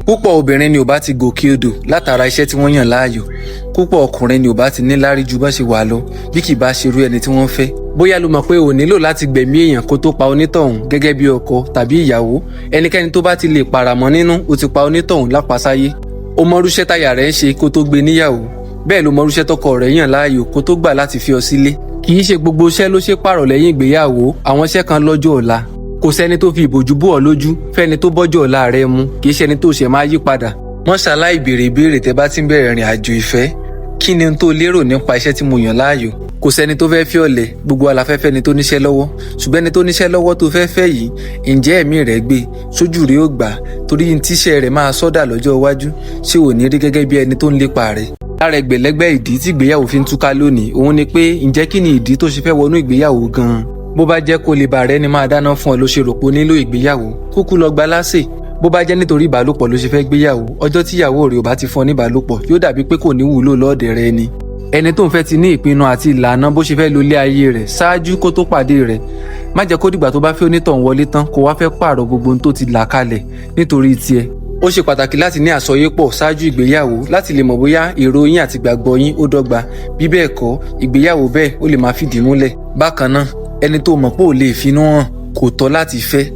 Púpọ̀ obìnrin ni ò bá ti gòkè odò látara iṣẹ́ tí wọ́n yàn láàyò. Púpọ̀ ọkùnrin ni ò bá ti níláárí ju bá ṣe wà lọ bí kì bá ṣerú ẹni tí wọ́n fẹ́. Bóyá lo mọ̀ pé ò nílò láti gbẹ̀mí èèyàn kó tó pa onítọ̀hún gẹ́gẹ́ bí ọkọ tàbí ìyàwó. Ẹnikẹ́ni tó bá ti lè paramọ́ nínú, ó ti pa onítọ̀hún lápasáyé. O mọrúṣẹ́ táyà rẹ̀ ń ṣe kó tó gbé níyàwó. Bẹ́ẹ̀ ló mọrúṣẹ́ tọkọ rẹ̀ yàn láàyò kó tó gbà láti fi ọ sílé. Kì í ṣe gbogbo iṣẹ́ ló ṣe pààrọ̀ lẹ́yìn ìgbéyàwó. Àwọn iṣẹ́ kan lọ́jọ́ ọ̀la. Kò sẹ́ni tó fi ìbòjú bò ọ́ lójú. Fẹ́ni tó bọ́jọ́ ọ̀la rẹ mu, kì í ṣẹni tó ṣẹ̀ máa yí padà. Mọ́ ṣaláì béèrè ìbéèrè tẹ́ bá ti ń bẹ̀rẹ̀ ìrìn àjò ìfẹ́: kí ni n tó lérò nípa iṣẹ́ tí mo yàn láàyò? Kò sẹ́ni tó fẹ́ fi ọ̀lẹ. Gbogbo aláfẹ́fẹ́ ni tó níṣẹ́ lọ́wọ́, ṣùgbọ́n ẹni tó níṣẹ́ lọ́wọ́ tó fẹ́ fẹ́ yìí, ǹjẹ́ ẹ̀mí rẹ̀ gbé sójú rẹ̀ ó gbà? Torí ní tíṣẹ́ rẹ̀ máa sọ́dà lọ́jọ́ iwájú, ṣé ò ní rí gẹ́gẹ́ bí ẹni tó ń lépa rẹ̀? Lára ẹgbẹ̀lẹ́gbẹ̀ ìdí tí ìgbéyàwó fi ń túká lónìí òun ni pé, ǹjẹ́ kí ni ìdí tó ṣe fẹ́ wọnú ìgbéyàwó gan-an? Bó bá jẹ́ kó lè bà rẹ́ ni máa dáná fún ọ ló ṣe rò pé ó nílò ìgbéyàwó, kúkú lọ gba lásè. Bó bá jẹ́ nítorí ìbálòpọ̀ ló ṣe fẹ́ gbéyàwó, ọjọ́ tíyàwó rẹ̀ ò bá ti fún ọ ní ìbálòpọ̀, yóò dàbí pé kò ní wúlò lọ́ọ̀dẹ̀ rẹ ni. Ẹni tó ń fẹ́ ti ní ìpinnu àti ìlànà bó ṣe fẹ́ lo ilé ayé rẹ̀ ṣáájú kó tó pàdé rẹ̀. Má jẹ́ kó dìgbà tó bá fẹ́ onítọ̀hún wọlé tán kó wá fẹ́ pààrọ̀ gbogbo ohun tó ti là kalẹ̀ nítorí tiẹ̀. Ó ṣe pàtàkì láti ní àsọyépọ̀ ṣáájú ìgbéyàwó láti lè mọ̀ bóyá èrò yín àti ìgbàgbọ́ yín ó dọ́gba. Bí bẹ́ẹ̀ kọ́, ìgbéyàwó bẹ́ẹ̀ ó lè má fìdí múlẹ̀. Bákan náà, ẹni tó mọ̀ pé ò lè finú hàn kò tọ́ láti fẹ́.